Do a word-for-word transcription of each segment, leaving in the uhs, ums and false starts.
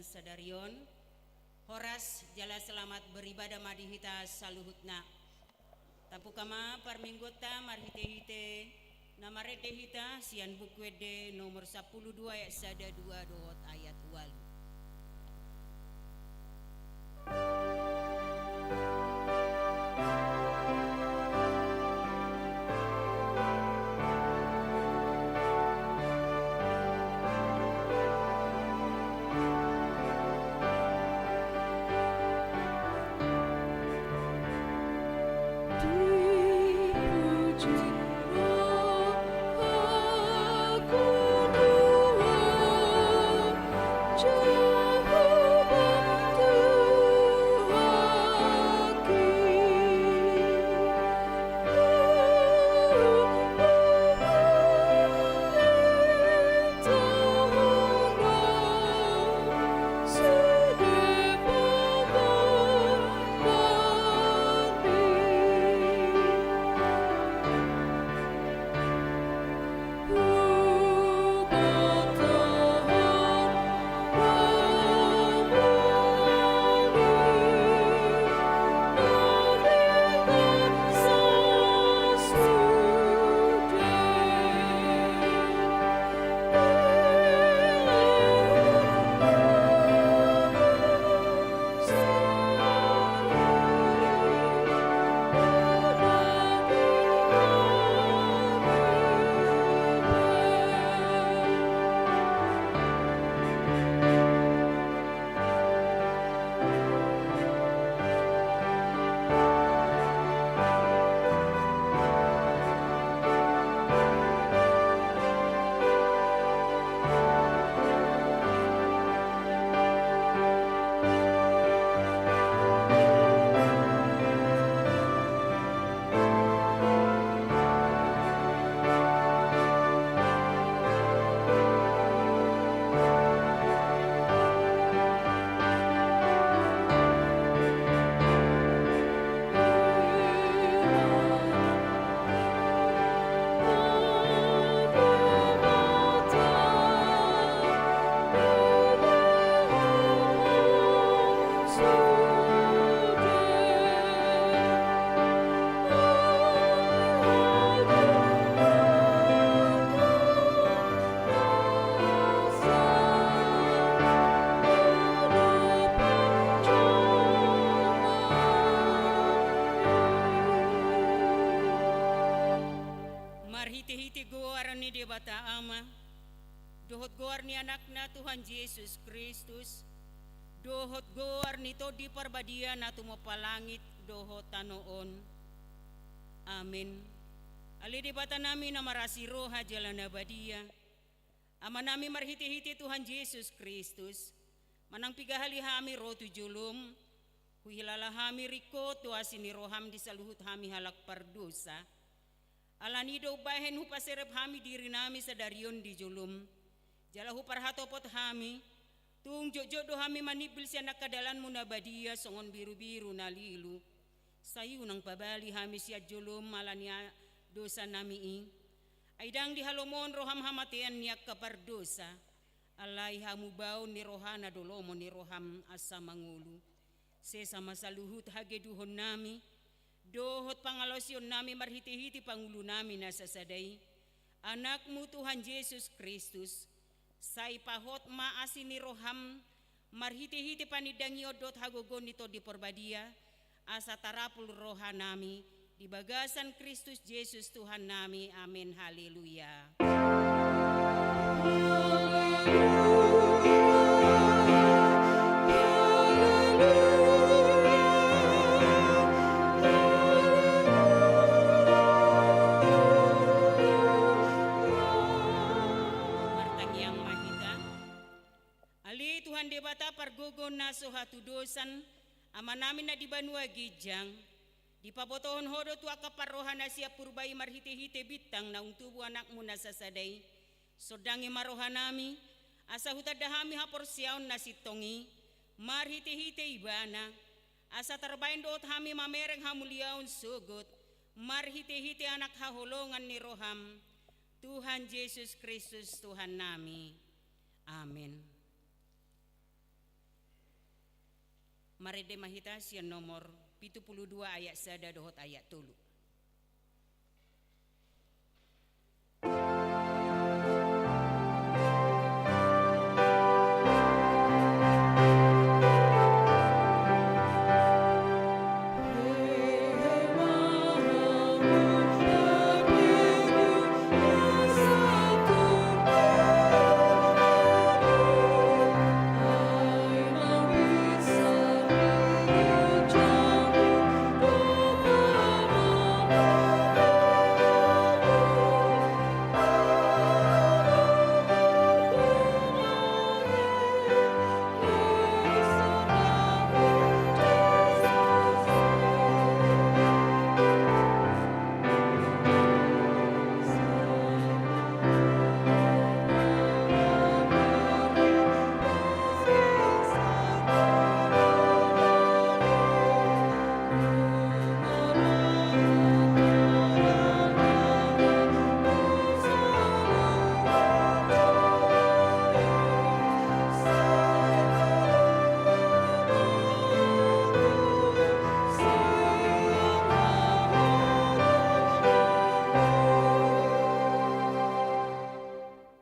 sadari on. Horas jala selamat beribadah ma di hita saluhutna. Tabuka ma parmingguonta marhitehite na marende hita sian Buku Ende nomor sampulu dua ayat sada, dua dohot ayat ualu. Marhitehite goar ni Debata Ama, dohot goar ni Anakna Tuhan Jesus Kristus, dohot goar ni Tondi Parbadia na tumompa langit dohot tano on. Amen. Ale Debata nami na marasi roha jala na badia, Ama nami, marhitehite Tuhan Jesus Kristus, manang piga hali hami ro tu jolom, huhilala hami ringkot do asi ni roham di saluhut hami halak pardosa. Alani do umbahen hupaserep hami diri nami sadari on di jolom, jala huparhatopot hami, tung jotjot do hami manimbil sian angka dalanmu na badia songon birubiru na lilu. Sai unang pabali hami sian jolom ala ni a-, dosa nami i. Ai ndang dihalomohon roham hamatean ni angka pardosa, alai hamubaon ni rohana do lomo ni roham asa mangolu. Sesa ma saluhut hageduhon nami, dohot pangalaosion nami marhitehite pangulu nami na sasada i, Anakmu Tuhan Jesus Kristus, sai pahot ma asi ni roham, marhitehite panindangion dohot hagogoon ni Tondi Parbadia, asa tarapul roha nami, di bagasan Kristus Jesus Tuhan nami. Amen. Haleluya. Martangiang ma hita. Ale Tuhan Debata pargogo na so hatudosan, Ama nami na di banua ginjang, dipabotohon Ho do tu angka parroha na sian purba i marhitehite bintang naung tubu Anakmu na sasada i. Sondangi ma roha nami, asa hutanda hami haporseaon na sintong i, marhitehite Ibana, asa tarbaen dohot hami mamereng hamuliaon sogot, marhitehite Anak haholongan ni roham, Tuhan Jesus Kristus Tuhan nami. Amen. Marende ma hita sian nomor pitu pulu dua ayat sada dohot ayat tolu.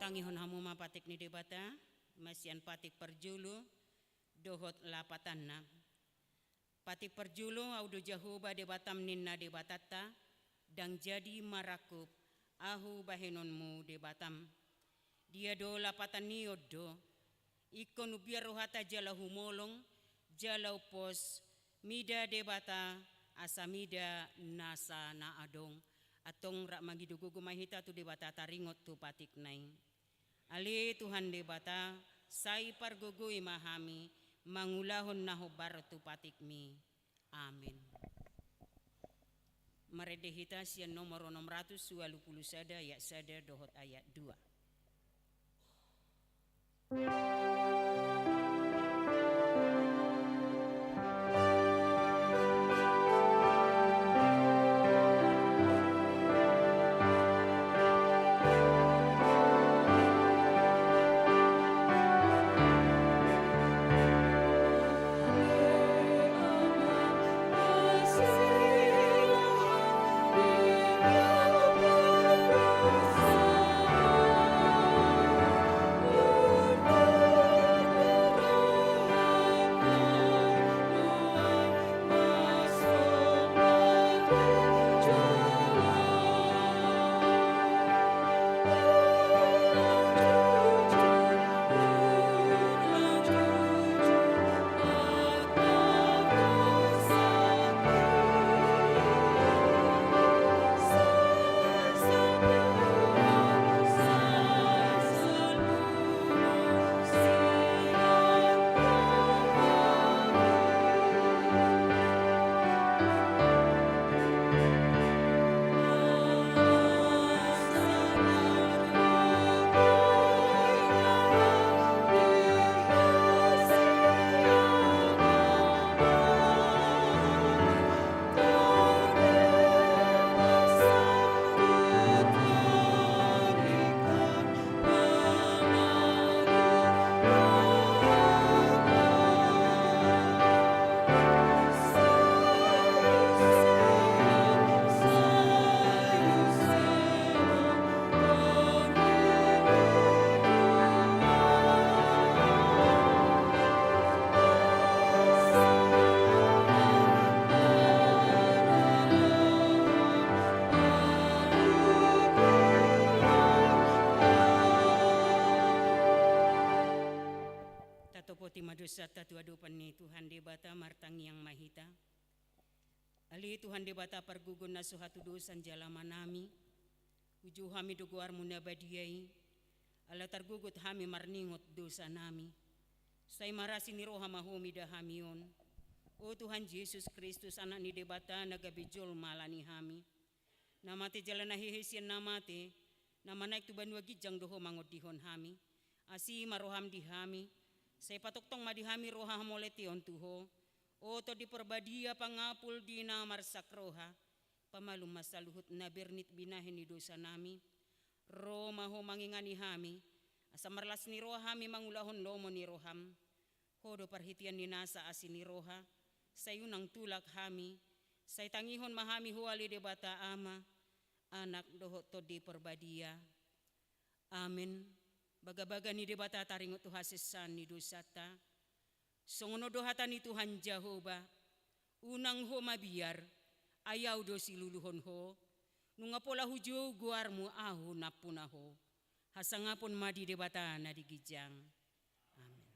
Tangihon hamu ma patik ni Debata, ma sian patik parjolo dohot lapatanna. Patik parjolo, Ahu do Jahowa Debatam ninna Debatanta, ndang jadi marangkup Ahu bahenonmu Debatam. Dia do lapatan ni on do, ingkon umbiar rohanta jala humolong, jala umpos, mida Debata, asa mida nasa na adong. Antong rap mangido gogo ma hita tu Debata taringot tu patikna i. Ale Tuhan Debata, sai pargogoi ma hami, mangulahon na hombar tu patikmi. Amen. Marende hita sian nomor onom ratus ualu pulu sada ayat sada dohot ayat dua. Tatopoti ma dosanta tu adopan ni Tuhan Debata, martangiang ma hita. Ale Tuhan Debata pargogo na so hatudosan jalamanami, hujou hami do goarmu na badia i, ala targogot hami marningot dosanami. Sai marasi ni roha ma Ho mida hami on. O Tuhan Jesus Kristus, Anak ni Debata na gabe jolma ala ni hami, na mate jala na hehe sian na mate, na manaek tu banua ginjang do Ho mangondihon hami. Asi ma roham di hami, sai patongtong ma di hami roha hamoleteon tu Ho. O Tondi Parbadia, pangapul di na marsak roha, pamalum ma saluhut na bernit binahen ni dosanami. Ro ma Ho mangingani hami, asa marlas ni roha hami mangulahon lomo ni roham. Ho do parhitean ni nasa asi ni roha, sai unang tulak hami, sai tangihon ma hami Ho ale Debata Ama, Anak dohot Tondi Parbadia. Amen. Bagabaga ni Debata taringot tu hasesaan ni dosanta. Songon on do hata ni Tuhan Jahowa, unang ho mabiar, ai Ahu do siluluhon ho, nunga pola hujou goarmu Ahu nampuna ho. Hasangapon ma di Debata na di ginjang. Amen.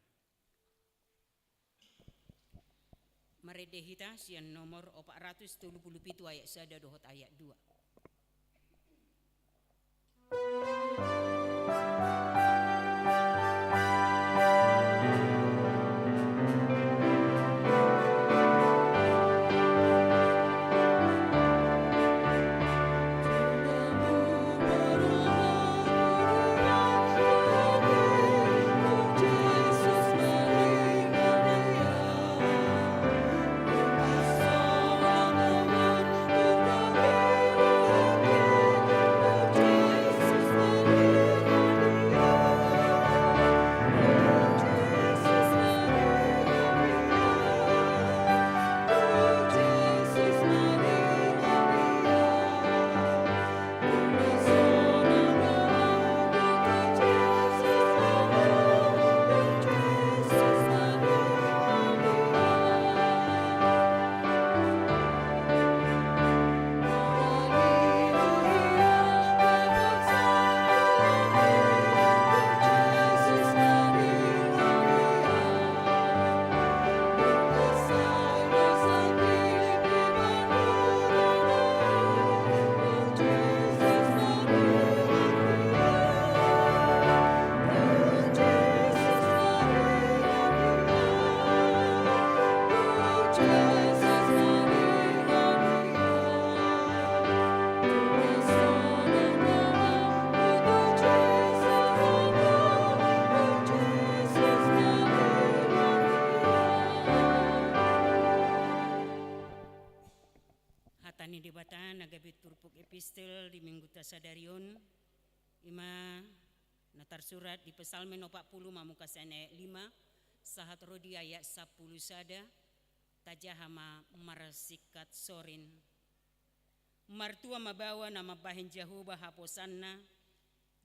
Marende hita sian nomor opat ratus tolu pulu pitu ayat sada dohot ayat dua. Hata ni Debata na gabe turpuk epistel di Minggunta sadari on, i ma na tarsurat di Psalmen opat pulu mamungka sian ayat lima, sahat ro di ayat sampulu sada, tajaha ma marsingkat sorin. Martua ma baoa na mambahen Jahowa haposanna,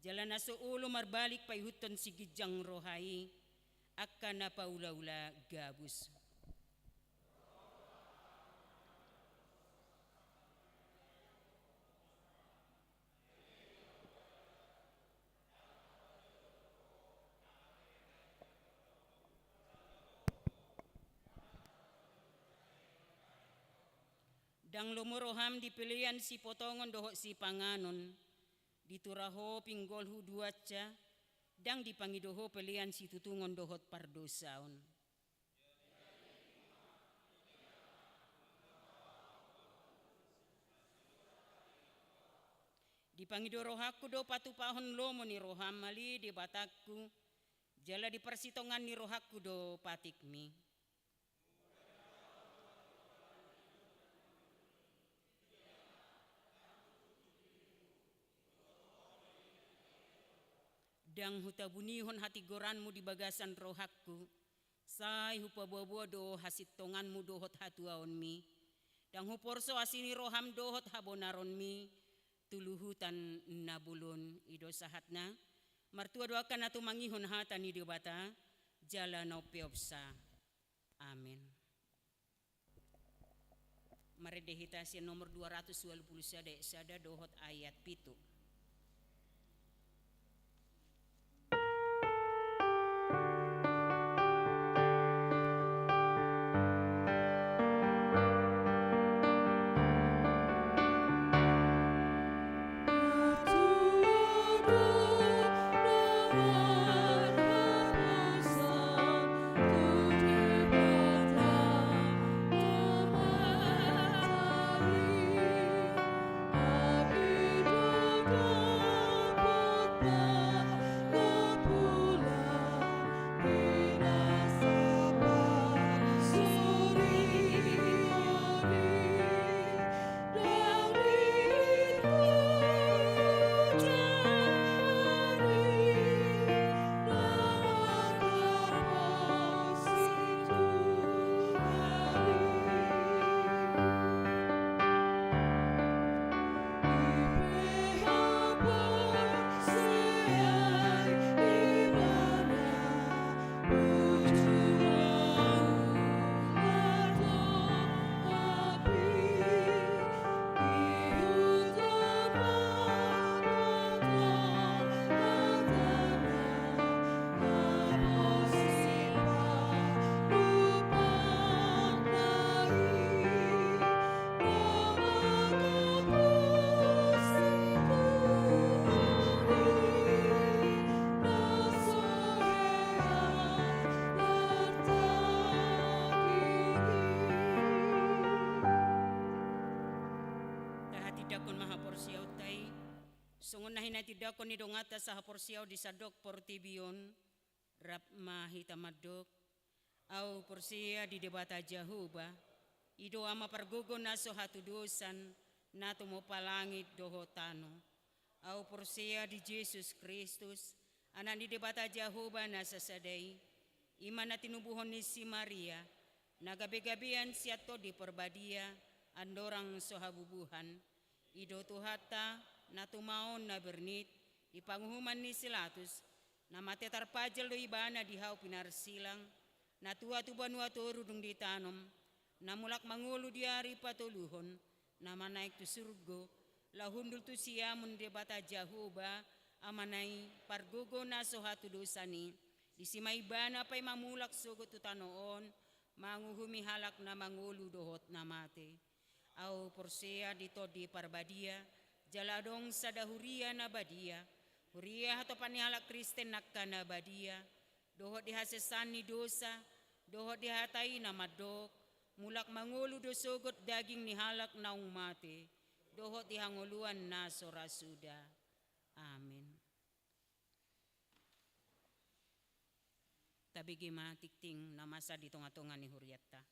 jala na so olo marbalik paihuthon siginjang roha i, angka na paulaula gabus. Ndang lomo roham di pelean sipotongon dohot sipanganon, di tura ho pinggol huduansa, ndang dipangido ho pelean situtungon dohot pardosaon. Dipangido rohangku do patupahon lomo ni roham ale Debatangku, jala di parsitongaan ni rohangku do patikmi. Ndang hutabunihon hatigoranmu di bagasan rohangku, sai hupaboaboa do hasintonganmu dohot hatuaonmi. Ndang huporso asi ni roham dohot habonaronmi tu luhutan na bolon. I do sahatna. Martua do angka na tumangihon hata ni Debata, jala na umpeopsa. Amen. Marende hita sian nomor dua ratus walu pulu sada ayat sada dohot ayat pitu. Kon ma haporseaonta i, songon na hinatindangkon ni donganta sahaporseaon di sandok portibi on, rap ma hita mandok. Au porsea di Debata Jahowa, i do Ama pargogo na so hatudosan, na tumompa langit dohot tano. Au porsea di Jesus Kristus, Anak ni Debata Jahowa na sasada i, i ma na tinubuhon ni si Maria, na gabegabean sian Tondi Parbadia, andorang so habubuhan. I do Tuhanta, na tumaon na bernit, di panguhuman ni si Latus, na mate tarpajal do ibana di hau pinarsilang, na tua tu banua toru dung ditanom, na mulak mangolu di ari patoluhon, na manaek tu surgo, laho hundul tu siamun Debata Jahowa, Amana i, pargogo na so hatudosan i, disi ma ibana paima mulak sogot tu tano on, manguhumi halak na mangolu dohot na mate. Au porsea di Tondi Parbadia, jala adong sada huria na badia, huria hatopan ni halak Kristen angka na badia, dohot di hasesaan ni dosa, dohot di hata i na mandok, mulak mangolu do sogot daging ni halak naung mate, dohot di hangoluan na so ra suda. Amen. Tabege ma tingting na masa di tongatonga ni hurianta.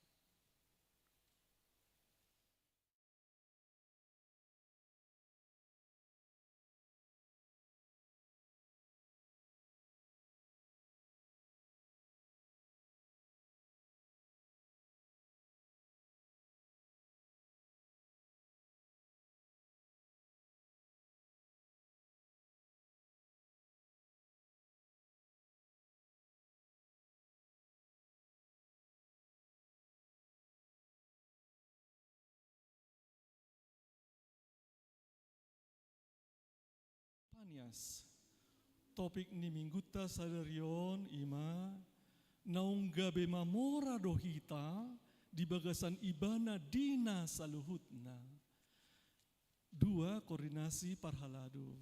Panias. Topik ni Minggunta sadari on i ma, naung gabe mamora do hita di bagasan Ibana di na saluhutna. Dua, koordinasi parhalado.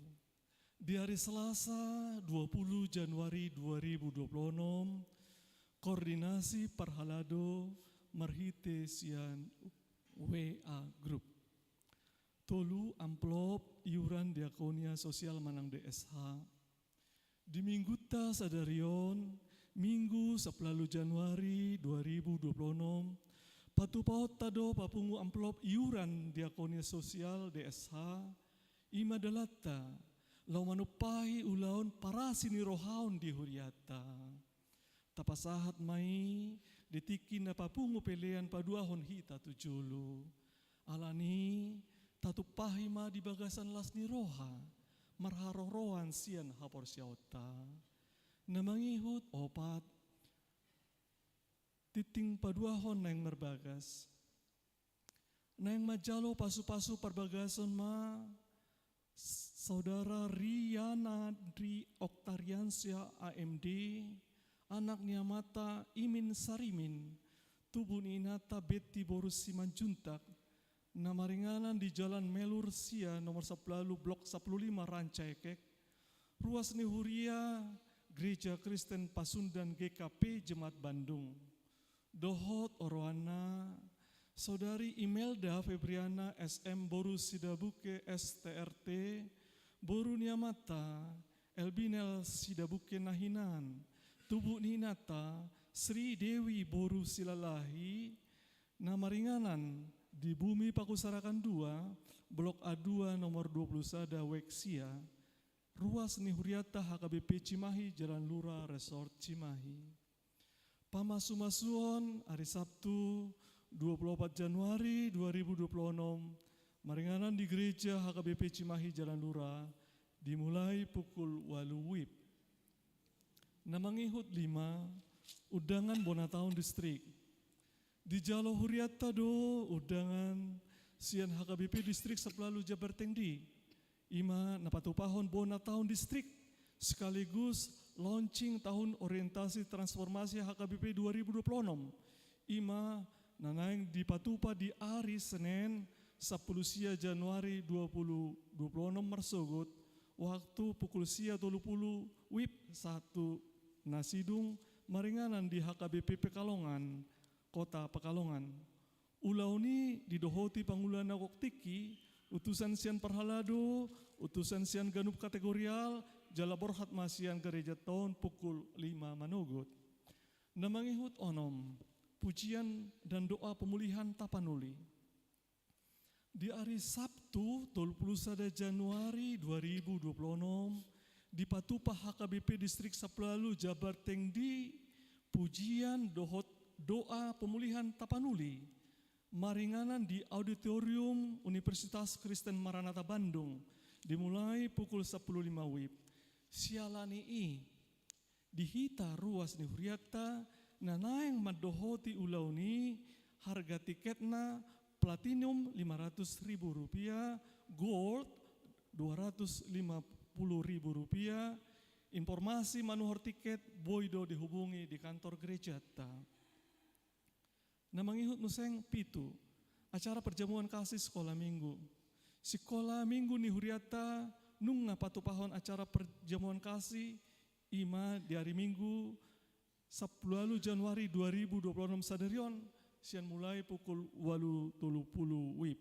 Di hari Selasa, dua puluh Januari dua ribu dua puluh enam, koordinasi parhalado marhite sian W A Group. Tolu, amplop iuran diakonia sosial manang D S H. Di Minggunta sadari on, Minggu sampulu ualu Januari dua ribu dua puluh enam, patupaonta do papungu amplop iuran diakonia sosial D S H, i ma dalanta, laho manumpahi ulaon parasinirohaon di hurianta. Tapasahat ma i di tingki na papungu pelean paduahon hita tu jolo. Alani, tatumpahi ma di bagasan las ni roha, marharoroan sian haporseaonta. Na mangihut opat, tingting paduahon naeng marbagas. Naeng manjalo pasupasu parbagason ma Saudara Riana Dri Oktariansyah, A M D, anak ni amanta Imin Sarimin, tubu ni inanta Betty boru Simanjuntak, na maringanan di Jalan Melur sia nomor sampulu ualu blok sampulu lima Rancaekek, ruas ni huria Gereja Kristen Pasundan G K P Jemaat Bandung. Dohot oroanna, Saudari Imelda Febriana S M boru Sidabuke S T R T, boru ni amanta Elbinel Sidabuke Nahinan, tubu ni inanta Sri Dewi boru Silalahi, na maringanan di Bumi Pakusarakan dua, blok A dua nomor dua puluh sada Weksia, ruas ni hurianta H K B P Cimahi, Jalan Lura, Resort Cimahi. Pamasumasuon, ari Sabtu, dua puluh opat Januari dua ribu dua puluh enam, maringanan di Gereja H K B P Cimahi Jalan Lura, dimulai pukul ualu wib. Na mangihut lima, undangan bona taon distrik. Dijalo hurianta do undangan sian H K B P Distrik sampulu ualu Jabar Tengdi. I ma na patupahon bona taon distrik sekaligus launching tahun orientasi transformasi H K B P dua ribu dua puluh enam. I ma na naeng dipatupa di ari Senen sampulu sia Januari dua puluh dua puluh enam marsogot, waktu pukul sia tolu pulu wib sahat tu na sidung, maringanan di H K B P Pekalongan, Kota Pekalongan. Ulaon i didohoti pangula na gok tingki, Utusan sian parhalado, utusan sian ganup kategorial, jala borhat ma sian garejanta on pukul lima manogot. Na mangihut onom, pujian dan doa pemulihan Tapanuli. Di ari Sabtu, tolu pulu sada Januari dua ribu dua pulu onom, dipatupa H K B P Distrik Sampulu Ualu Jabar Tengdi, pujian dohot doa pemulihan Tapanuli, maringanan di Auditorium Universitas Kristen Maranatha Bandung, dimulai pukul sampulu lima wib. Siala ni i, di hita ruas ni hurianta na naeng mandohoti ulaon i, harga tiketna Platinum lima ratus ribu rupiah, Gold dua ratus lima puluh ribu rupiah. Informasi manuhor tiket boi do dihubungi di kantor gerejanta. Na mangihut muse pitu, acara perjamuan kasih sekolah minggu. Sikola minggu ni hurianta nunga patupahon acara perjamuan kasih, i ma di ari Minggu sampulu ualu Januari dua ribu dua pulu onom sadari on, sian mulai pukul ualu tolu pulu wib.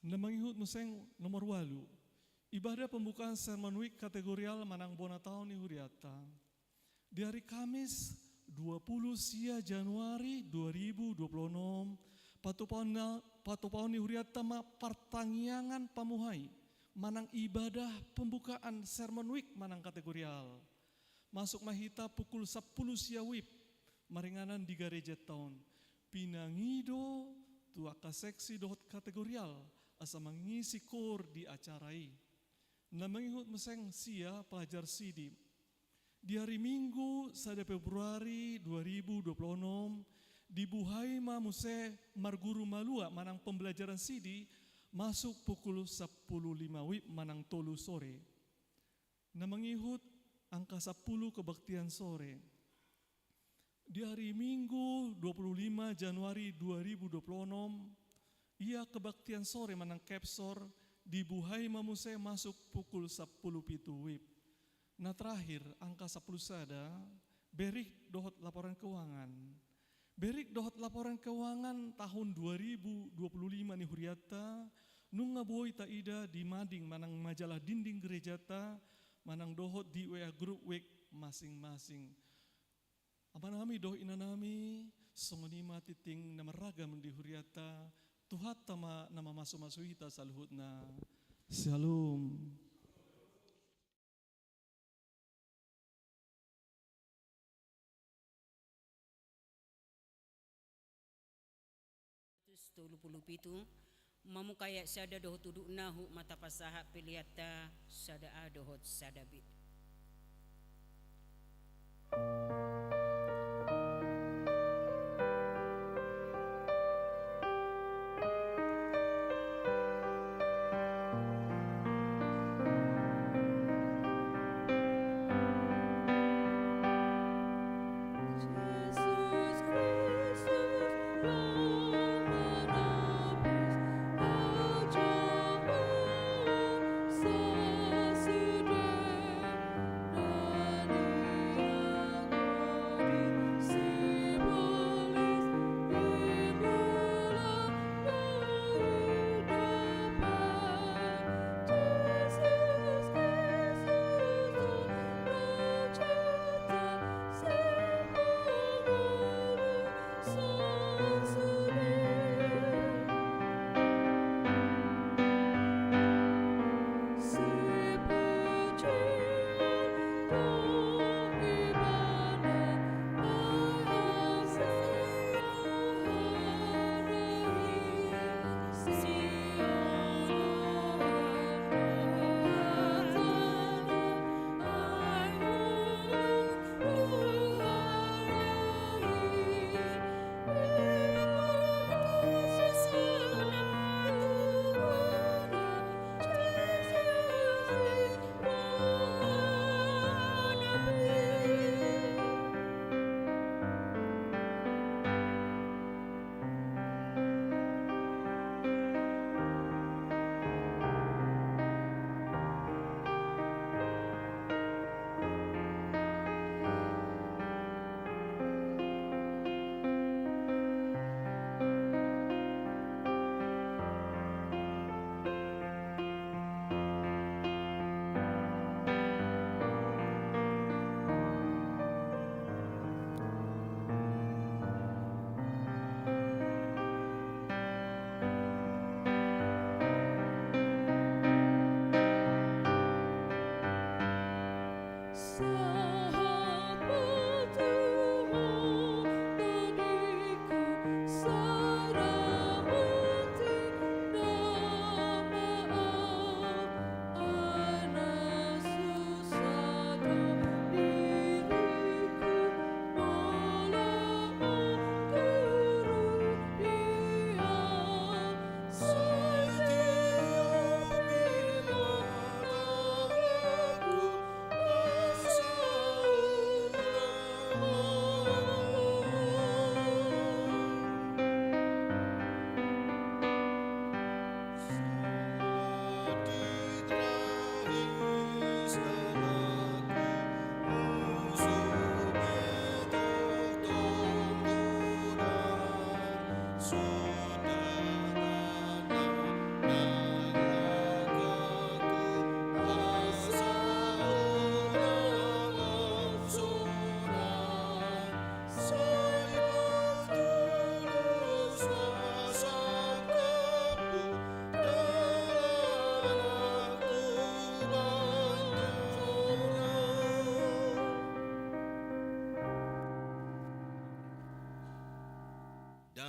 Na mangihut muse nomor ualu, ibadah pembukaan Sermon Week kategorial manang bona taon ni hurianta. Di ari Kamis, dua pulu sia Januari dua ribu dua pulu onom, patupaon na, patupaon ni hurianta ma partangiangan pamuhai, manang ibadah pembukaan Sermon Week manang kategorial. Masuk ma hita pukul sampulu sia wib, maringanan di garejanta on. Pinangido tu angka seksi dohot kategorial, asa mangisi koor di acara i. Na mangihut muse sia pelajar sidi. Di ari Minggu sada Februari dua ribu dua pulu onom, dibuhai ma muse marguru malua manang pembelajaran sidi, masuk pukul sampulu lima wib manang tolu sore. Na mangihut angka sampulu kebaktian sore. Di ari Minggu dua pulu lima Januari dua ribu dua pulu onom, ia kebaktian sore manang kepsor dibuhai ma muse masuk pukul sampulu pitu wib. Na terakhir, angka sampulu sada, berik dohot laporan keuangan. Berik dohot laporan keuangan tahun dua ribu dua pulu lima ni hurianta, nunga boi taida di mading manang majalah dinding gerejanta, manang dohot di W A group week masing-masing. Amanami dohot inanami, songon i ma tingting na marragam di hurianta, Tuhanta ma na mamasu-masu hita saluhutna. Syalom. Tolu pulu pitu, mamungka ayat sada dohot udutna, hot ma tapasahat peleanta sada A dohot sada B.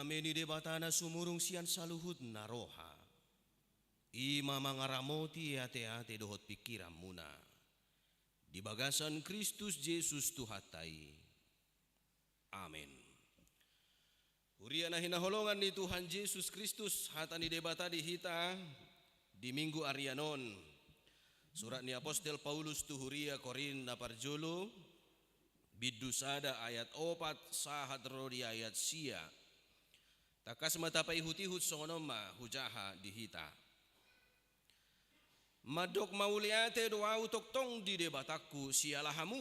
Dame ni Debata na sumurung sian saluhutna roha, i ma mangaramoti ateate dohot pingkiranmuna di bagasan Kristus Jesus Tuhanta i. Amen. Huria na hinaholongan ni Tuhan Jesus Kristus, hata ni Debata di hita di Minggu arian on. Surat ni Apostel Paulus tu huria Korint na parjolo, bindu sada ayat opat sahat ro di ayat sia. Tangkas ma tapaihutihut, songon on ma hujaha di hita. Mandok mauliate do ahu tongtong di Debatangku siala hamu,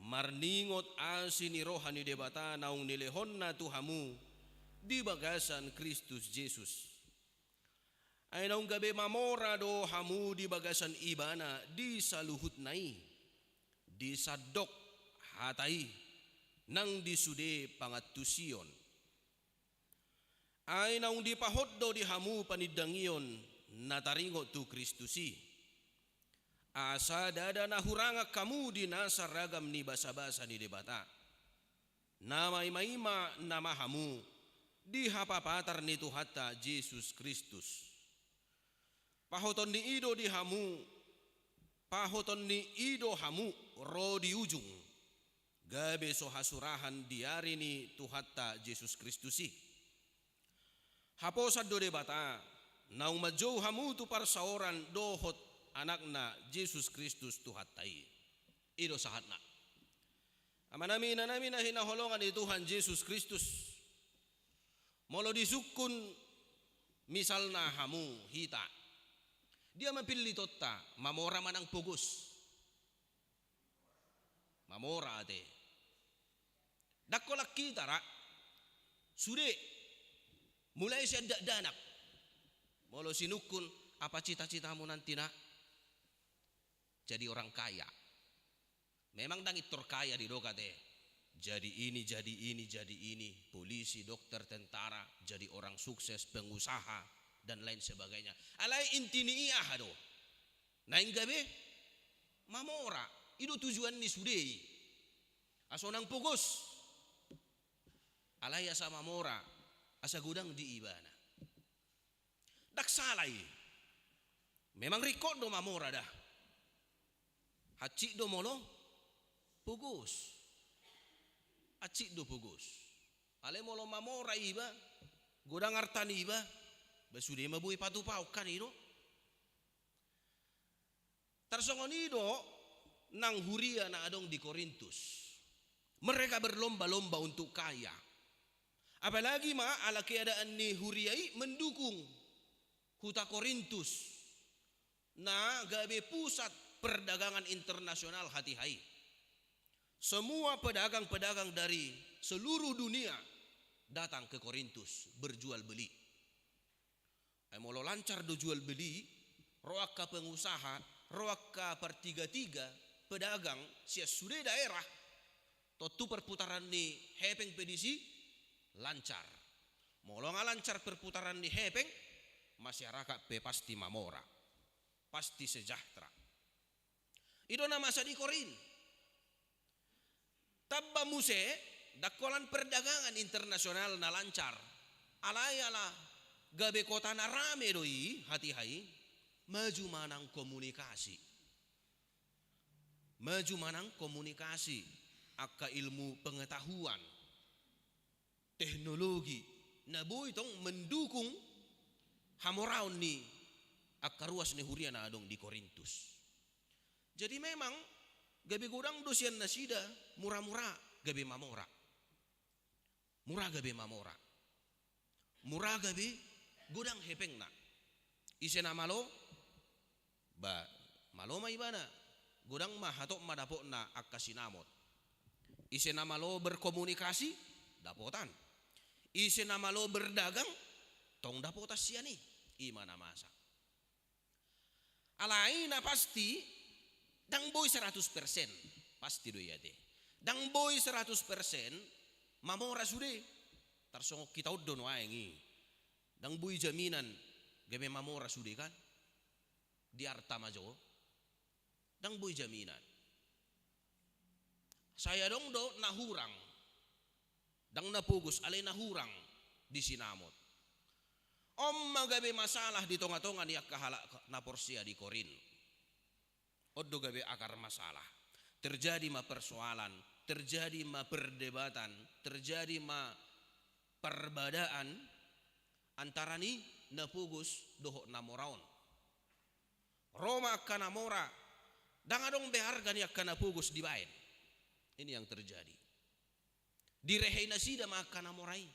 marningot asi ni roha ni Debata naung nilehonna tu hamu di bagasan Kristus Jesus. Ai naung gabe mamora do hamu di bagasan Ibana di saluhutna i, di sandok hata i nang di sude pangantusion. Ai naung dipahot do di hamu panindangion na taringot tu Kristus i, asa ndada na hurangan hamu di nasa ragam ni basabasa ni Debata, na maimaima nama hamu di hapapatar ni Tuhanta Jesus Kristus. Pahoton ni i do di hamu, pahoton ni i do hamu ro di ujung, gabe so hasurahan di ari ni Tuhanta Jesus Kristus i. Haposan do Debata naung manjou hamu tu parsaoran dohot Anakna Jesus Kristus Tuhanta i. I do sahatna. Amanami, inanami na hinaholongan ni Tuhan Jesus Kristus, molo disungkun misalna hamu, hita, dia ma pillitonta, mamora manang pogos? Mamora ate. Ndang holan hita ra sude, mulai sian dakdanak, molo sinungkun, apa cita-citamu nanti, Nak? Jadi orang kaya. Memang ndang pintor kaya didok ate. Jadi ini, jadi ini, jadi ini, polisi, dokter, tentara, jadi orang sukses, pengusaha, dan lain sebagainya. Alai inti ni i aha do? Naeng gabe mamora. I do tujuan ni sude i. Asa unang pogos. Alai asa mamora, asa godang di ibana. Ndang sala i. Memang ringkot do mamora da. Hansit do molo pogos. Hansit do pogos. Alai molo mamora iba, godang arta niba, ba sude ma boi patupahon, kan i do. Tarsongon i do nang huria na adong di Korintus. Mereka berlomba-lomba untuk kaya. Apalagi ma ala keadaan ni huria i mendukung huta Korintus, na gabe pusat perdagangan internasional hatiha i. Semua pedagang-pedagang dari seluruh dunia datang ke Korintus berjual beli. Ai molo lancar do jual beli, ro angka pengusaha, ro angka partiga-tiga, pedagang sian sude daerah, tontu perputaran ni hepeng pe disi lancar. Molo nga lancar perputaran ni hepeng, masyarakat pe pasti mamora, pasti sejahtera. I do na masa di Korint. Tamba muse, ndang holan perdagangan internasional na lancar. Alai ala gabe kota na rame do i hatiha i, maju manang komunikasi. Maju manang komunikasi, angka ilmu pengetahuan, teknologi, na boi tong mendukung hamoraon ni angka ruas ni huria na adong di Korintus. Jadi memang gabe godang do sian nasida mura-mura gabe mamora. Mura gabe mamora. Mura gabe godang hepengna. Ise na malo, ba, malo ma ibana. Godang ma hatop ma dapotna angka sinamot. Ise na malo berkomunikasi, dapotan. Ise na malo berdagang, tong dapotan sian i. I ma na masa. Alai na pasti, ndang boi seratus persen. Pasti do i ate. Ndang boi seratus persen mamora sude. Tarsongon hita on do nuaeng i. Ndang boi jaminan gabe mamora sude, kan? Di arta ma jo. Ndang boi jaminan. Sai adong do na hurang. Ndang na pogos, alai na hurang. di sinamot. On ma gabe masalah di tonga-tonga ni angka halak na porsea di Korint. On do gabe akar masalah. Terjadi ma persoalan, terjadi ma perdebatan, terjadi ma parbadaan antara ni na pogos dohot na mora on. Ro ma angka na mora, ndang adong be arga ni angka na pogos dibaen. Ini yang terjadi. Direhei nasida ma angka na mora i.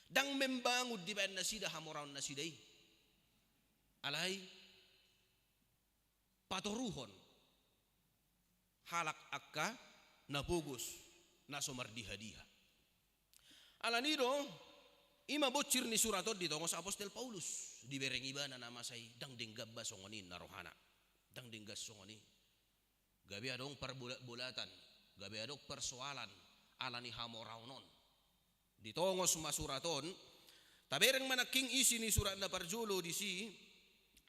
Ndang membangun dibaen nasida hamoraon nasida i. Alai patoruhon halak angka na pogos, na so mardiha-diha. Alani do, i ma bonsir ni surat on ditongos apostel Paulus, dibereng ibana na masa i, ndang denggan ba songon i ninna rohana. Ndang denggan songon i. Gabe adong parbolat-bolatan, gabe adong persoalan, ala ni hamoraon on. Ditongos ma surat on, tabereng ma nangkin isi ni surat na parjolo disi,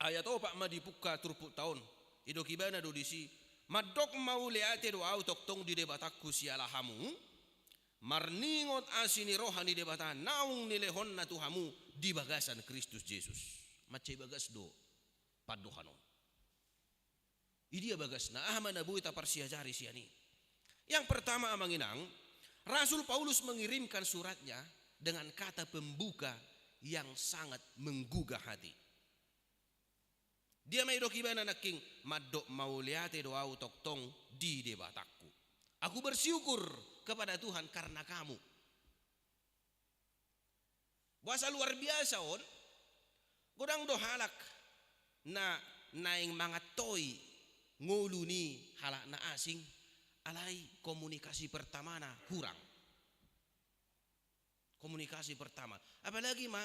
ayat opat ma dipungka turpukta on. Didok ibana do disi, mandok mauliate do ahu tongtong di Debatangku siala hamu, marningot asi ni roha ni Debata naung nilehonna tu hamu di bagasan Kristus Jesus. Mansai bagas do pandohan on. Idia bagasna, aha ma na boi taparsiajari sian i? Yang pertama, amang inang, Rasul Paulus mengirimkan suratnya dengan kata pembuka yang sangat menggugah hati. Dia ma didok ibana nangkin, mandok mauliate do ahu tongtong di Debatangku. Aku bersyukur kepada Tuhan karena kamu. Boasa luar biasa on, godang do halak na naeng mangantoi ngolu ni halak na asing, alai komunikasi pertamana hurang. Komunikasi pertama. Apalagi ma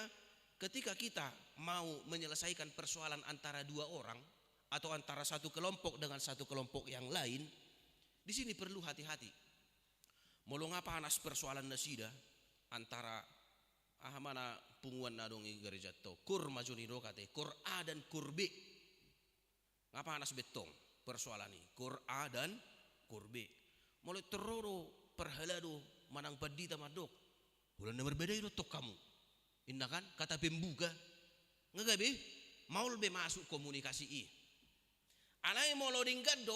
ketika kita mau menyelesaikan persoalan antara dua orang atau antara satu kelompok dengan satu kelompok yang lain, di sini perlu hati-hati. Molo nga panas persoalan nasida antara aha ma na punguan na adong i gareja to, kor ma jo nidok ate, kor A dan kor B. Nga panas be tong persoalan i, kor A dan kor B. Molo torro do parhalado manang pandita mandok, holan na marbadai do tong hamu. Inna kan, kata pembuka. Nga gabe maol be masuk komunikasi i. Alai molo denggan do,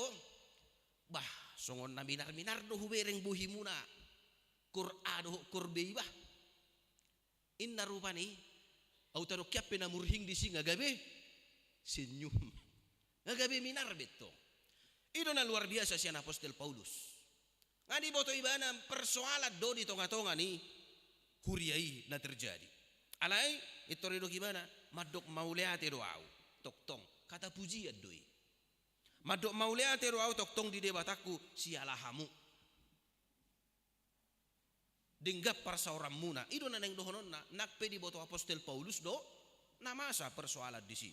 bah, songon na minar-minar do hubereng bohimuna. Kor A dohot kor B i bah. Inna rupani, au tadok hian pe na murhing disi nga gabe senyum. Nga gabe minar be tong. I do na luar biasa sian apostel Paulus. Nga diboto ibana persoalan do di tonga-tonga ni huria i na terjadi. Alai, pintor didok ibana, mandok mauliate do ahu tongtong, kata pujian do i. Mandok mauliate do ahu tongtong di Debatangku siala hamu. Denggan parsaoranmuna. I do na naeng dohononna, nang pe diboto apostel Paulus do na masa persoalan disi.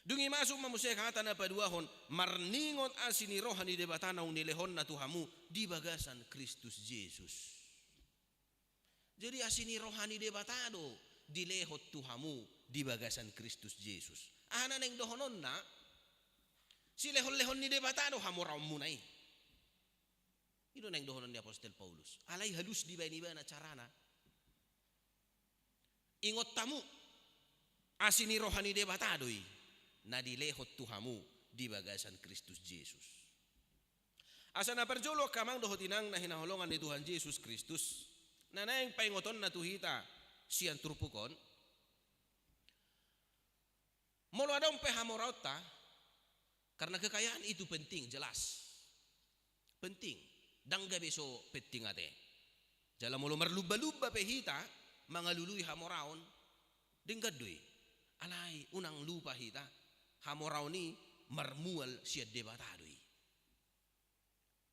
Dung i masuk ma muse hata na paduahon, marningot asi ni roha ni Debata naung nilehonna tu hamu di bagasan Kristus Jesus. Jadi asi ni roha ni Debata do dilehon tu hamu di bagasan Kristus Jesus. Aha na naeng dohononna? Silehon-lehon ni Debata do hamoraonmuna i. I do naeng dohonon ni apostel Paulus. Alai halus dibaen ibana carana. Ingot hamu, asi ni roha ni Debata do i na dilehon tu hamu di bagasan Kristus Jesus. Asa na parjolo angka amang dohot inang na hinaholongan ni Tuhan Jesus Kristus, na naeng paingotonna tu hita sian turpuk on, molo adong pe hamoraonta, karena kekayaan itu penting, jelas. Penting. Ndang gabe so penting ate. Jala molo marlumba-lumba pe hita mangalului hamoraon, denggan do i. Alai unang lupa hita, hamoraon i marmual sian Debata do i.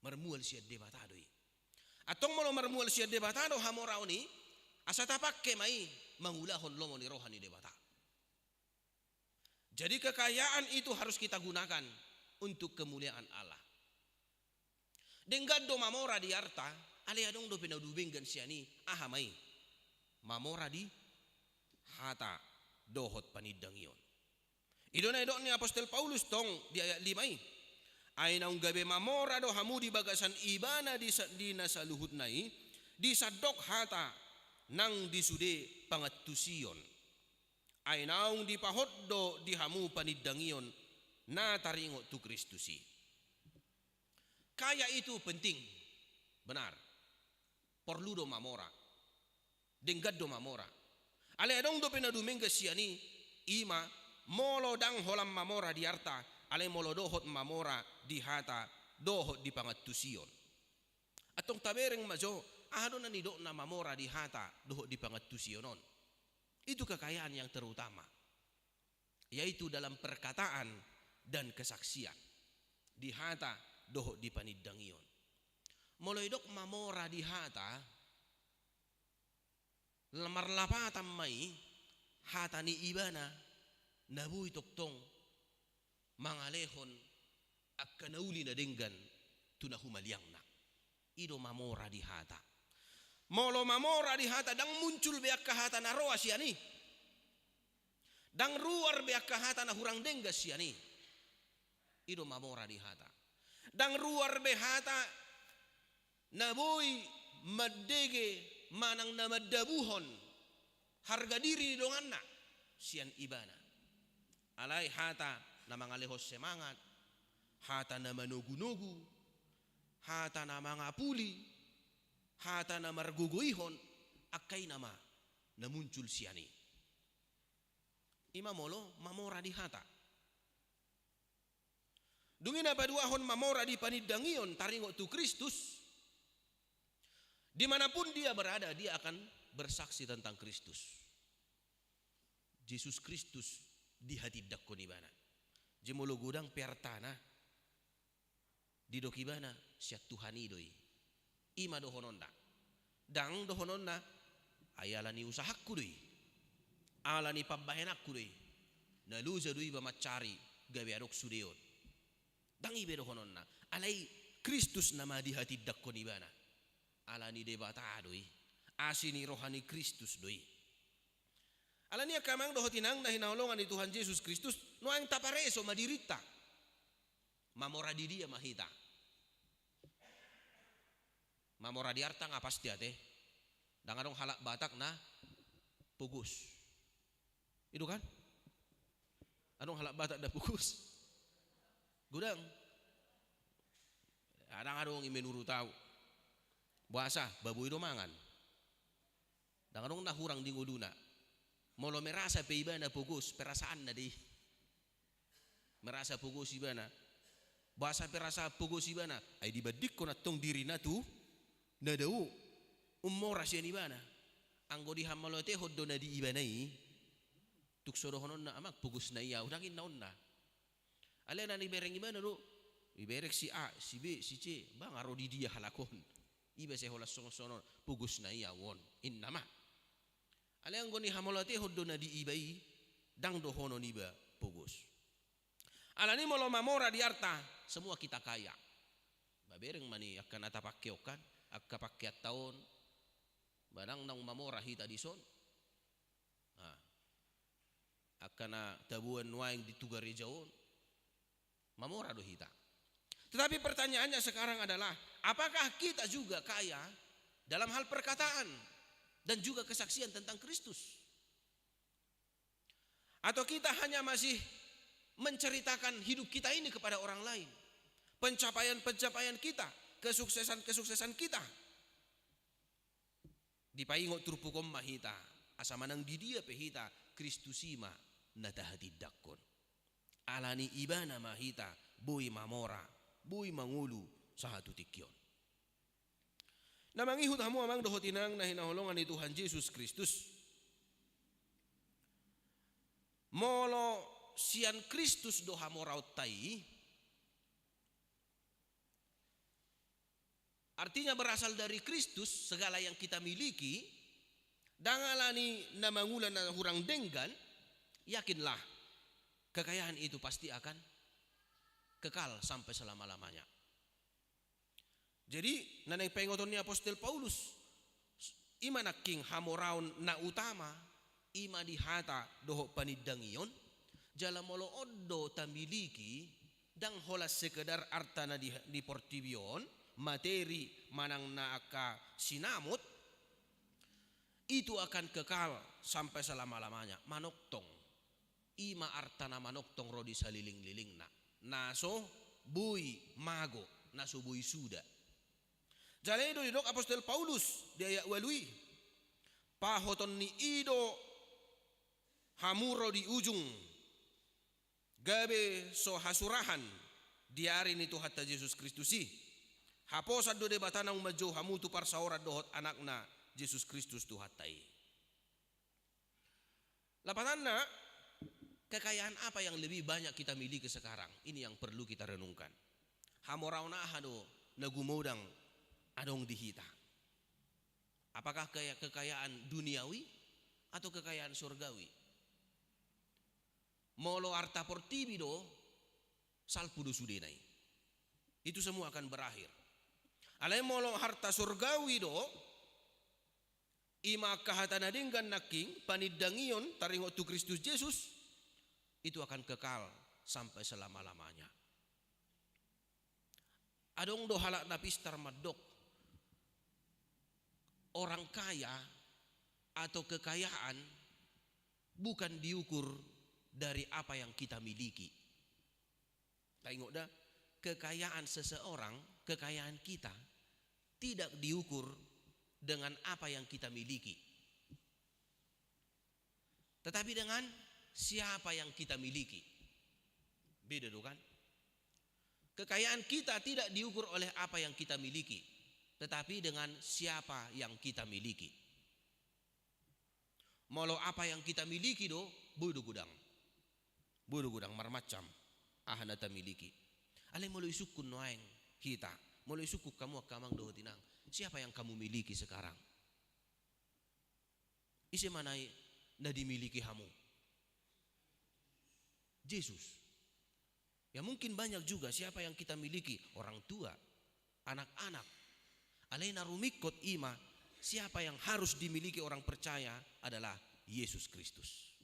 Marmual sian Debata do i. Antong molo marmual sian Debata do hamoraon i, asa tapangke ma i mangulahon lomo ni roha ni Debata. Jadi kekayaan itu harus kita gunakan untuk kemuliaan Allah. Denggan do mamora di arta, alai adong dope na dumenggan sian i, aha ma i? Mamora di hata dohot panindangion. I do na didok ni apostel Paulus tong di ayat lima i. Ai naung gabe mamora do hamu di bagasan ibana di sa-, di na saluhutna i, di sandok hata nang di sude pangantusion. Ai naung dipahot do di hamu panindangion na taringot tu Kristus i. Kaya itu penting, benar. Porlu do mamora. Denggan do mamora. Alai adong dope na dumenggan sian i, i ma, molo ndang holan mamora di arta, alai molo dohot mamora di hata, dohot di pangantusion. Antong tabereng ma jo, aha do na nidokna mamora di hata, dohot di pangantusion on. Itu kekayaan yang terutama, yaitu dalam perkataan dan kesaksian, di hata dohot di panindangion. Molo didok mamora di hata, marlapatan ma i hata ni ibana na boi tongtong mangalehon angka na uli na denggan tu na humaliangna. I do mamora di hata. Molo mamora di hata, ndang muncul be angka hata na roa sian i. Ndang ruar be angka hata na hurang denggan sian i. I do mamora di hata. Ndang ruar be hata na boi mandege manang na mandabuhon harga diri ni donganna sian ibana. Alai hata na mangalehon semangat, hata na manogunogu, hata na mangapuli, hata na margogoihon, angka i nama na muncul sian i. I ma molo mamora di hata. Dung i na paduahon mamora di panindangion taringot tu Kristus. Di mana pun dia berada, dia akan bersaksi tentang Kristus. Jesus Kristus dihatindangkon ibana. Jadi molo godang pe artana, didok ibana sian Tuhan i do i. I ma dohononna. Ndang dohononna, ai ala ni usahangku do i, ala ni pambahenanku do i, na loja do iba mansari gabe adong sude on. Ndang i be dohononna. Alai Kristus nama dihatindangkon ibana. Ala ni Debata do i. Asi ni roha ni Kristus do i. Alani i angka amang dohot inang na hinaholongan ni Tuhan Jesus Kristus, nuaeng tapareso ma dirinta. Mamora di dia ma hita? Mamora di arta nga pasti ate. Ndang adong halak Batak na pogos. I do kan? Adong halak Batak na pogos? Godang. Ndang adong i menurut au. Boasa? Ba boi do mangan. Ndang adong na hurang di ngoluna. Molo merasa pe ibana pogos, perasaanna do i. Merasa pogos ibana. Boasa perasa pogos ibana? Ai dibandingkon antong dirina tu na dao ummora sian ibana. Anggo dihamauliatehon do na di ibana i, tung so dohononna, amang, pogos na i au, ndang ninna on na. Alai na dibereng ibana do, dibereng si A, si B, si C, ba nga ro di dia halak on. Iba sai holan songon songon on, pogos na i au on, ninna ma. Alai anggo dihamauliatehon do na di iba i, ndang dohonon iba pogos. Alani i molo mamora di arta, semua kita kaya. Ba bereng ma ni angka na tapangke on kan, angka pangkeanta on, ba ndang naung mamora hita dison. Nah, angka na taboan nuaeng di tu gareja on, mamora do hita. Tetapi pertanyaannya sekarang adalah, apakah kita juga kaya dalam hal perkataan dan juga kesaksian tentang Kristus? Atau kita hanya masih menceritakan hidup kita ini kepada orang lain? Pencapaian-pencapaian kita, kesuksesan-kesuksesan kita. Dipaingot turpuk on ma hita, asa manang di dia pe hita, Kristus i ma na tahatindangkon. Alani ibana ma hita boi mamora, boi mangolu sahat tu tingki on. Na mangihut hamu amang dohot inang na hinaholongan ni Tuhan Jesus Kristus. Molo sian Kristus do hamoraonta i, artinya berasal dari Kristus segala yang kita miliki, ndang alani na mangula na hurang denggan, yakinlah, kekayaan itu pasti akan kekal sampai selama-lamanya. Jadi, na naeng paingoton ni apostel Paulus, i ma nangkin hamoraon na utama, i ma di hata dohot panindangion, jala molo on do tamiliki, ndang holan sekedar arta na di, di portibi on, materi manang na angka sinamot, Itu akan kekal sampai selama-lamanya. Manongtong. I ma arta na manongtong ro di saliling-lilingna. Na so boi mago, na so boi suda. Jala i do didok Apostel Paulus di ayat ualu i. Pahoton ni i do hamu ro di ujung. Gabe so hasurahan di ari ni Tuhanta Jesus Kristus i. Haposan do Debata naung manjou hamu tu parsaoran dohot Anakna Jesus Kristus Tuhanta i. Lapatanna, kekayaan apa yang lebih banyak kita miliki sekarang? Ini yang perlu kita renungkan. Hamoraon aha do na gumodang adong di hita? Apakah kaya-, kekayaan duniawi atau kekayaan surgawi? Molo arta portibi do, salpu do sudena i. Itu semua akan berakhir. Alai molo harta surgawi do, i ma angka hata na denggan nangkin, panindangion taringot tu Kristus Jesus, itu akan kekal sampai selama-lamanya. Adong do halak na pistar mandok, orang kaya atau kekayaan bukan diukur dari apa yang kita miliki. Taingot da, kekayaan seseorang, kekayaan kita tidak diukur dengan apa yang kita miliki, tetapi dengan siapa yang kita miliki. Beda do kan? Kekayaan kita tidak diukur oleh apa yang kita miliki, tetapi dengan siapa yang kita miliki. Molo apa yang kita miliki do, boi do godang. Boi do godang marmacam aha na tamiliki. Alai molo isungkun nuaeng hita, molo isungkun hamu angka amang dohot inang, siapa yang kamu miliki sekarang? Ise ma na i na dimiliki hamu? Jesus. Ya, mungkin banyak juga siapa yang kita miliki, orang tua, anak-anak. Alai na rumingkot i ma, siapa yang harus dimiliki orang percaya adalah Yesus Kristus.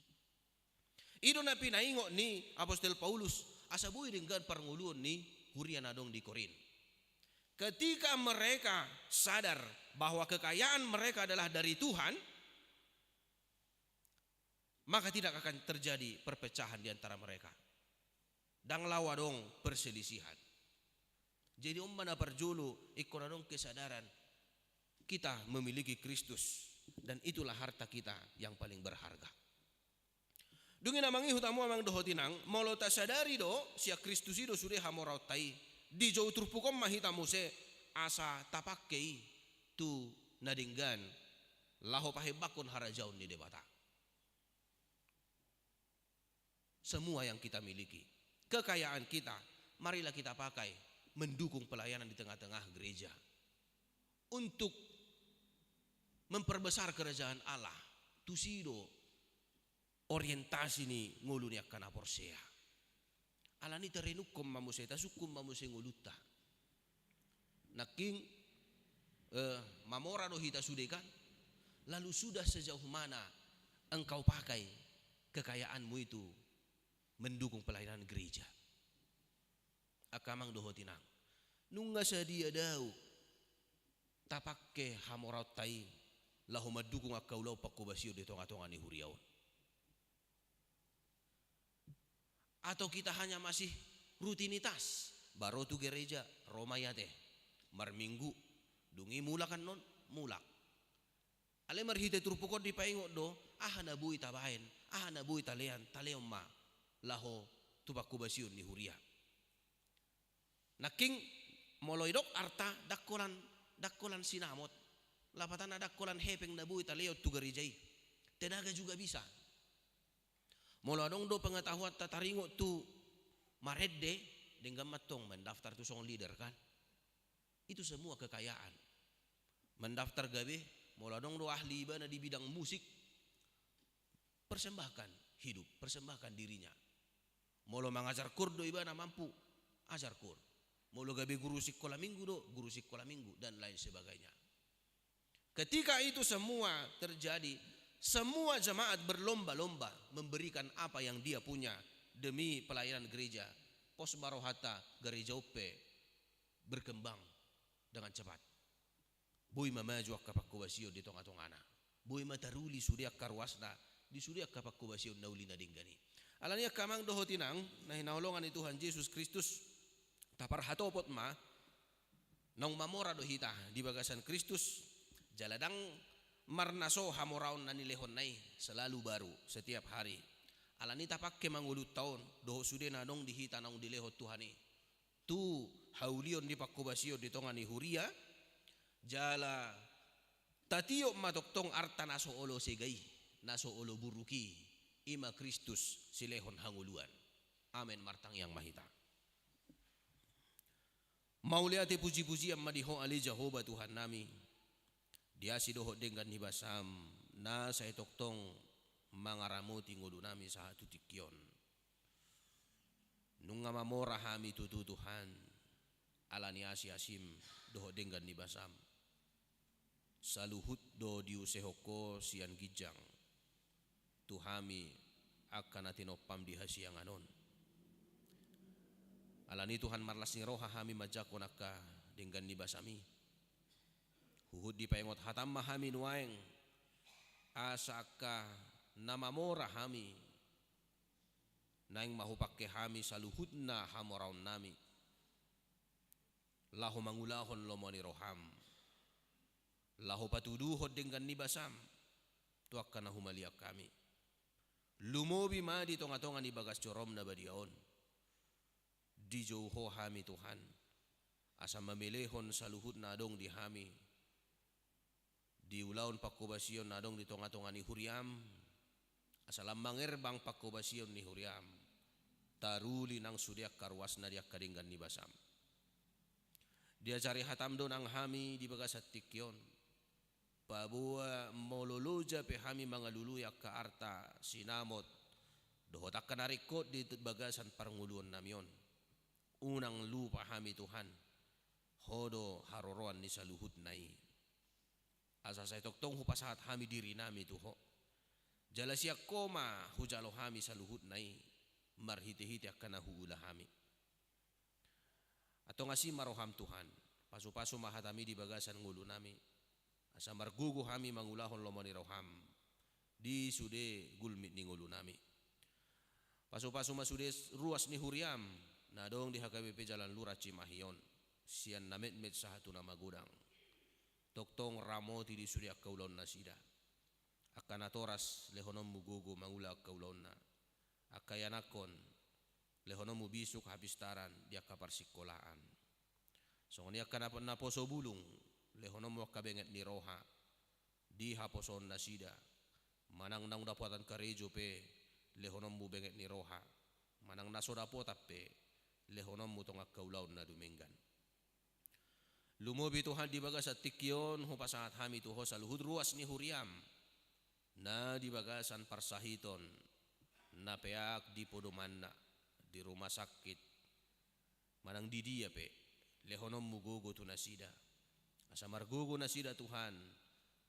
I do na pinaingot ni Apostel Paulus, asa boi denggan parngoluon ni huria na adong di Korint. Ketika mereka sadar bahwa kekayaan mereka adalah dari Tuhan, maka tidak akan terjadi perpecahan di antara mereka. Ndang laho adong perselisihan. Jadi on ma na parjolo, ingkon adong kesadaran kita memiliki Kristus, dan itulah harta kita yang paling berharga. Dung i na mangihut hamu amang dohot inang, molo tasadari do, sian Kristus i do sude hamoraonta i, dijou turpuk on ma hita muse, asa tapangke i tu na denggan, laho pahembangkon harajaon ni Debata. Semua yang kita miliki, kekayaan kita, marilah kita pakai mendukung pelayanan di tengah-tengah gereja. Untuk memperbesar kerajaan Allah, tusi do orientasi ni ngolu ni angka na porsea. Alani i tarenungkon ma muse, tasungkun ma muse ngolunta. Nangkin, eh, mamora do hita sude kan? Lalu sudah sejauh mana engkau pakai kekayaanmu itu mendukung pelayanan gereja? Angka amang dohot inang, nunga sadia do au tapangke hamoraonta i laho mandukung angka ulaon pangkobasion di tonga-tonga ni huria on? Atau kita hanya masih rutinitas, baru tu gereja, ro ma i ate, marminggu, dung i mulak annon, mulak. Alai marhite turpuk on dipaingot do, aha na boi tabaen, aha na boi talean, taleon ma laho tu pangkobasion ni huria. Nangkin molo didok arta, ndang holan, ndang holan sinamot, lapatanna ndang holan hepeng na boi taleon tu gereja i. Tenaga juga bisa. Molo adong do pengetahuanta taringot tu marende, denggan ma antong mendaftar tu song leader kan. Itu semua kekayaan. Mendaftar gabe, molo adong do ahli ibana di bidang musik, persembahkan hidup, persembahkan dirinya. Molo mangajar koor do ibana mampu, ajar koor. Molo gabe guru sikola minggu do, guru sikola minggu, dan lain sebagainya. Ketika itu semua terjadi, semua jemaat berlomba-lomba memberikan apa yang dia punya demi pelayanan gereja. Pos ma rohanta, gereja on pe berkembang dengan cepat. Boi ma maju angka pangkobasion di tonga-tongana. Boi ma taruli sude angka ruasna di sude angka panghobasion na uli na denggan i. Alani i angka amang dohot inang na hinaholongan ni Tuhan Jesus Kristus, taparhatopot ma naung mamora do hita di bagasan Kristus, jala ndang marnaso hamoraon na nilehonna i, selalu baru, setiap hari. Alani i tapangke ma ngolunta on dohot sude na adong di hita naung dilehon Tuhan i tu haulion ni panghobasion di tonga ni huria, jala tatiop ma tongtong arta na so olo sega i, na so olo buruk i, i ma Kristus silehon hangoluan. Amen. Martangiang ma hita. Mauliate pujipujian ma di Ho ale Jahowa Tuhannami, di asi dohot denggan ni basam na sai tongtong mangaramoti ngolunami sahat tu tingki on. Nunga mamora hami tutu Tuhan, alani asi-asim dohot denggan ni basam. Saluhut do diusehon Ho sian ginjang tu hami angka na tinompam di hasiangan on. Alani i Tuhan, marlas ni roha hami manjangkon angka denggan ni basam i. Huhut dipaingot hatam ma hami nuaeng, asa angka na mamora hami, naeng ma hupangke hami saluhutna hamoraonnami, laho mangulahon lomo ni roham, laho patuduhon denggan ni basam tu angka na humaliang hami. Lumobi ma di tonga-tonga ni bagas jorom na badia on. Dijou Ho hami Tuhan, asa mamelehon saluhut na adong di hami di ulaon panghobasion na adong di tonga-tonga ni huriam, asa lam mangerbang panghobasion ni huriam, taruli nang sude angka ruasna di angka denggan ni basam. Diajari hatam do nang hami di bagasan tingki on, paboa molo loja pe hami mangalului angka arta sinamot dohot angka na ringkot di bagasan parngoluonnami on, unang lupa hami Tuhan, Ho do haroroan ni saluhutna i. Asa sai tongtong hupasahat hami dirinami tu Ho, jala sian Ho ma hujalo hami saluhutna i, marhite-hite angka na huula hami. Antong asi ma roham Tuhan, pasu-pasu ma hatami di bagasan ngolunami, asa margogo hami mangulahon lomo ni roham di sude gulmit ni ngolunami. Pasu-pasu ma sude ruas ni huriam na adong di H K B P Jalan Lurah Cimahi on, sian na metmet sahat tu na magodang. Tongtong ramoti di sude angka ulaonnasida. Angka natoras lehononmu gogo mangula angka ulaonna. Angka ianakhon lehononmu bisuk hapistaran di angka parsingkolaan. Songon i angka na, naposo bulung, lehononmu angka benget ni roha di haposoonnasida. Manang naung dapotan karejo pe, lehononmu benget ni roha. Manang na so dapotan pe, lehononmu tong angka ulaon na dumenggan. Lumobi Tuhan di bagasan tingki on hupasahat hami tu Ho saluhut ruas ni huriam, na di bagasan parsahiton, na peak di podomanna, di rumah sakit, manang di dia pe, lehononmu gogo tu nasida. Asa margogo nasida Tuhan,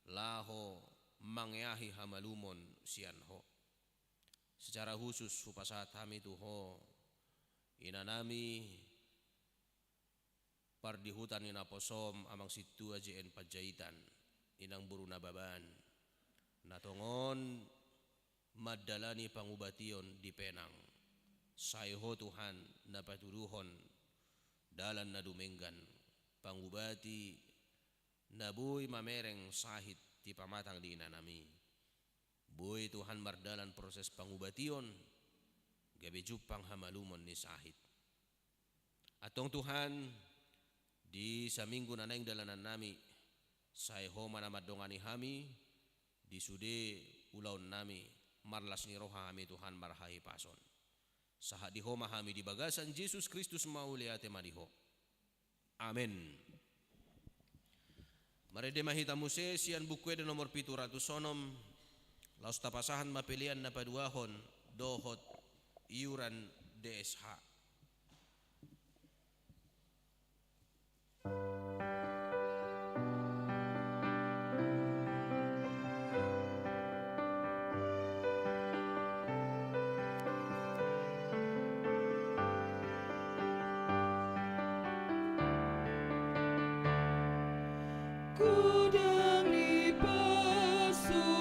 laho mangeahi hamalumon sian Ho. Secara khusus hupasahat hami tu Ho inanami pardihutan ni naposom, Amang Sintua J N Panjaitan, Inang Boru Nababan, na tongon mandalani pangubation di Penang. Sai Ho Tuhan na patuduhon dalan na dumenggan, pangubati na boi mamereng sahit di pamatang ni inanami. Boi Tuhan mardalan proses pangubation, gabe jumpang hamalumon ni sahit. Antong Tuhan, di saminggu na naeng dalanannami, sai Ho ma na mandongani hami di sude ulaonnami, marlas ni roha hami Tuhan marhahipason. Sahat di Ho ma hami di bagasan Jesus Kristus, mauliate ma di Ho. Amen. Marende ma hita muse sian Buku Ende nomor pitu ratus onom, laos tapasahat ma pelean na paduahon dohot iuran D S H. Godang ni pasu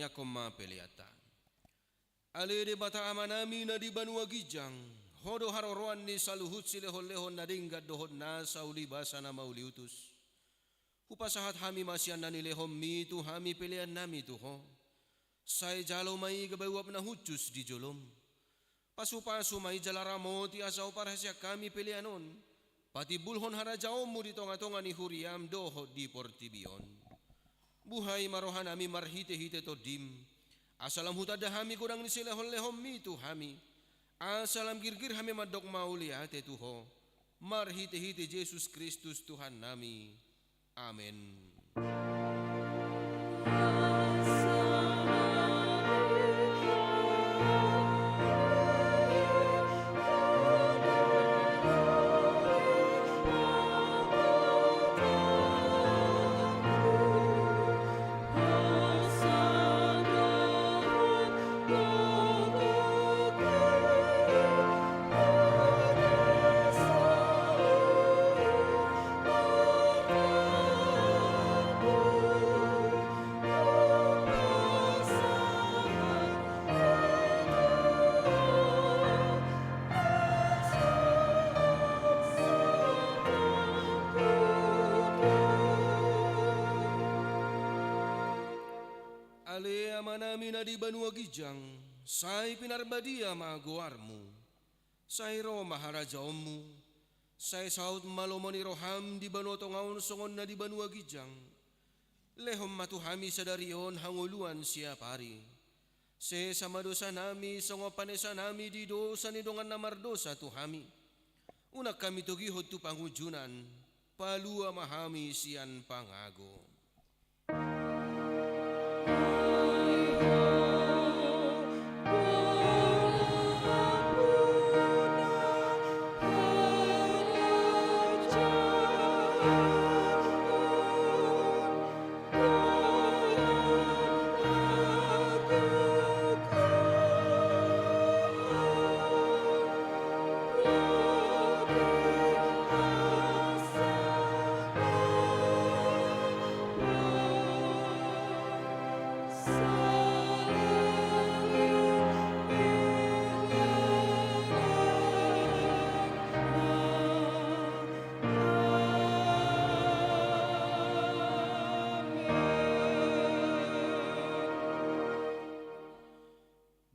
Kom ma peleanta. Ale Debata Amanami na di banua ginjang, Ho do haroroan ni saluhut silehonlehon na denggan dohot nasa ulibasa na mauliutus. Hupasahat hami ma sian na nilehonMi tu hami peleannami tu Ho. Sai jalo ma i gabe uap na hushus di joloM. Pasupasu ma i jala ramoti asa huparhaseang hami pelean on patimbulhon harajaonMu di tongatonga ni huriaM dohot di portibi on. Buhai ma rohanami marhitehite TondiM, asa lam hutanda hami godang ni silehonlehonMi tu hami, asa lam girgir hami mandok mauliate tu Ho, marhitehite Jesus Kristus Tuhannami. Amen. Ale Amanami na di banua ginjang, sai pinarbadia ma goarMu. Sai ro ma harajaonMu. Sai saut ma lomo ni rohaM di banua tonga on songon na di banua ginjang. Lehon ma tu hami sadari on hangoluan siapari. Sesa ma dosanami songon panesanami di dosa ni dongan na mardosa tu hami. Unang hami togihon tu pangunjunan, palua ma hami sian pangago.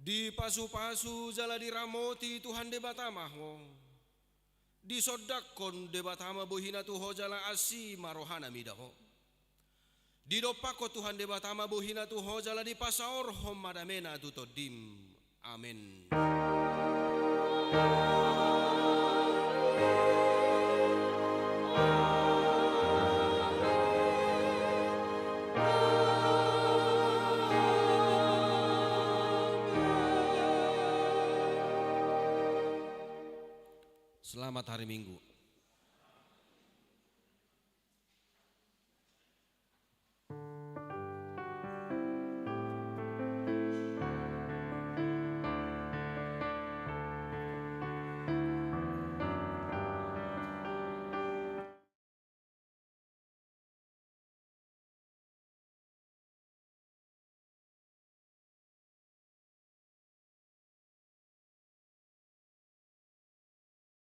Dipasupasu jala diramoti Tuhan Debata ma ho. Disondangkon Debata ma bohiNa tu ho jala asi ma rohaNa mida ho. Didompakkon Tuhan Debata ma bohiNa tu ho jala dipasaorhon ma dameNa tu tondim. Amen. Selamat hari Minggu.